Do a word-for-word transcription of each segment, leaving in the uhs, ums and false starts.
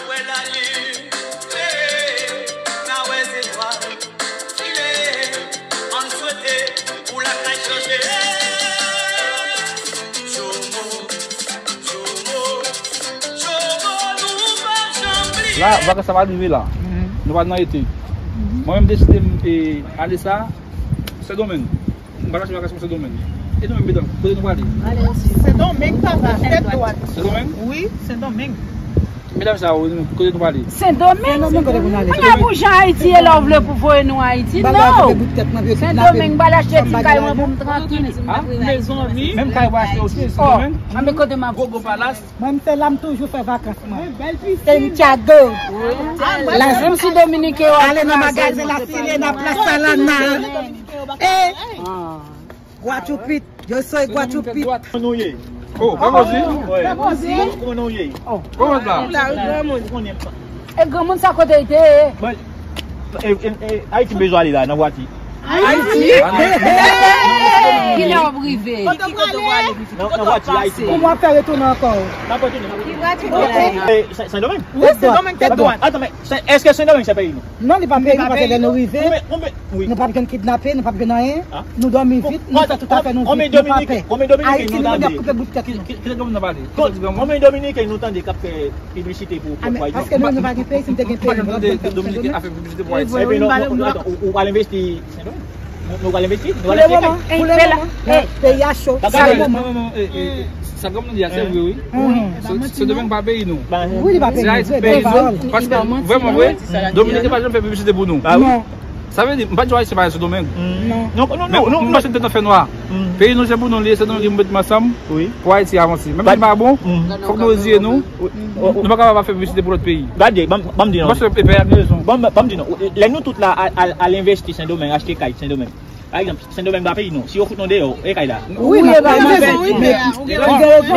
Wè lalin klere, n a wè zetwal file, ann swete pou lakay chanje. Jomo, Jomo, Jomo, nou pa janm bliye. La, vakans sa va rive la. Nou pa nan ete. Mwen menm deside m e, ale sa, Sendomeng. M pa ka chita vakans pou Sendomeng. E nou menm, medam, kote nou prale? Sendomeng, papa, tèt dwat. Sendomeng? Wi, Sendomeng. Medam sa yo, kote nou prale? Sendomeng? Sendomeng, kote pou n ale? Mwen ap boujan Ayiti, e lè w vle pou voye nou Ayiti, non. Sendomeng, m pral achte ti kay mwen pou m trankil. Ha? Menm kay pou achte osi, Sendomeng? Anben kote m ap... Gwo, gwo palas. Mwen, m se la m toujou fè vakans mwen. Santiago. Menm si Dominiken yo ale nan magazen la, file nan plas Salana. E Guachupit, yo soy Guachupit. Kòman nou ye? Oh, Pè Mozi? Wi. Kòman nou ye? Kòman la? E granmoun sa kote l te ye? E, e, e, Ayiti bezwen ale la, nan vwati. Ayiti? Kilè w ap rive? Nan, nan vwati Ayiti. Kòman w ap fè retounen ankò? N ap retounen. E, Sen, Sendomeng? Wi, Sendomeng, tèt dwat. Atann, men, Sen, èske Sendomeng se peyi nou? Non, li pa peyi nou, paske lè nou rive, nou p ap jwenn kidnape, nou p ap jwenn anyen. Nou dòmi vit, nou fè tout afè nou vit, nou pa pè. Ayiti, nou menm y ap koupe bout tèt nou. Konbyen Dominiken nou tande k ap fè piblisite pou, pou Ayiti? Paske nou, nou pa gen peyi, si nou te gen peyi, nou t ap fè Dominiken ap fè piblisite pou Ayiti. Epi nou, nou, nou, ou, ou pral envesti Sendomeng? Nou, nou pral envesti? Nou pral envesti? Pou le moman, pou le moman, peyi a cho. Pou le moman. Non, non, non, e, e, sa granmoun di a, se vre, wi. Sendomeng pa peyi nou. Wi, li pa peyi nou. Se Ayiti peyi nou. Paske, vrèman vre, Dominiken pa janm fè piblisite pou nou. Sa vle di, m pa di Ayisyen pa al Sendomeng. Non. Non, non, non, non, nou mache tèt nan fènwa. Peyi nou se pou nou li ye, se nou ki pou met ansanm pou Ayiti avanse. Menm si l pa bon, fòk nou reziye nou. Nou pa kapab ap fè piblisite pou lòt peyi. Gade, ban m, ban m di nou. Paske peyi a gen rezon. Ban m, ban m di nou. Lè nou tout la al, al, al envesti Sendomeng, achte kay Sendomeng. Pa egzanp, Sendomeng pa peyi nou. Si yo fout nou deyò, e kay la. Wi, men, men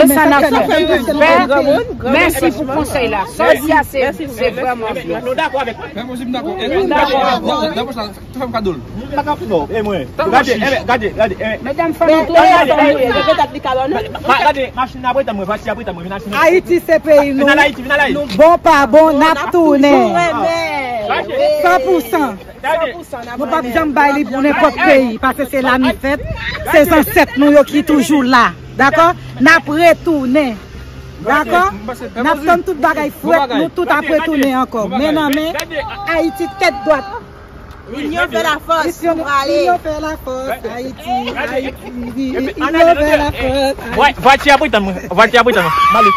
sa n ap fè. Pè, mèsi pou konsèy la. Sa w di a se, se vrèman byen. Nou dakò avèk mwen. Mwen, mwen dakò. Wi, nou dakò. Tou fè m kado l. M pa ka fè non, e mwen. Gade, e, gade, gade, e. Medam, fè nou tou. Gade, gade, machin ap retann mwen, vati ap retann mwen, vin al Sendomeng. Ayiti se peyi nou. Vin al Ayiti, vin al Ayiti. Bon pa bon, n ap tounen. San pou san. Nou p ap janm bay li pou nenpòt peyi, paske se la nou fèt, se zansèt nou yo ki toujou la. Dakò? N ap retounen. Dakò? N ap tann tout bagay frèt, nou tout ap retounen ankò. Men nan men, Ayiti tèt dwat. L'union fait la force, nou prale. L'union fait la force, Ayiti, Ayiti, l'union fait la force, Ayiti. Vati ap retann mwen, vati ap retann mwen. M ale.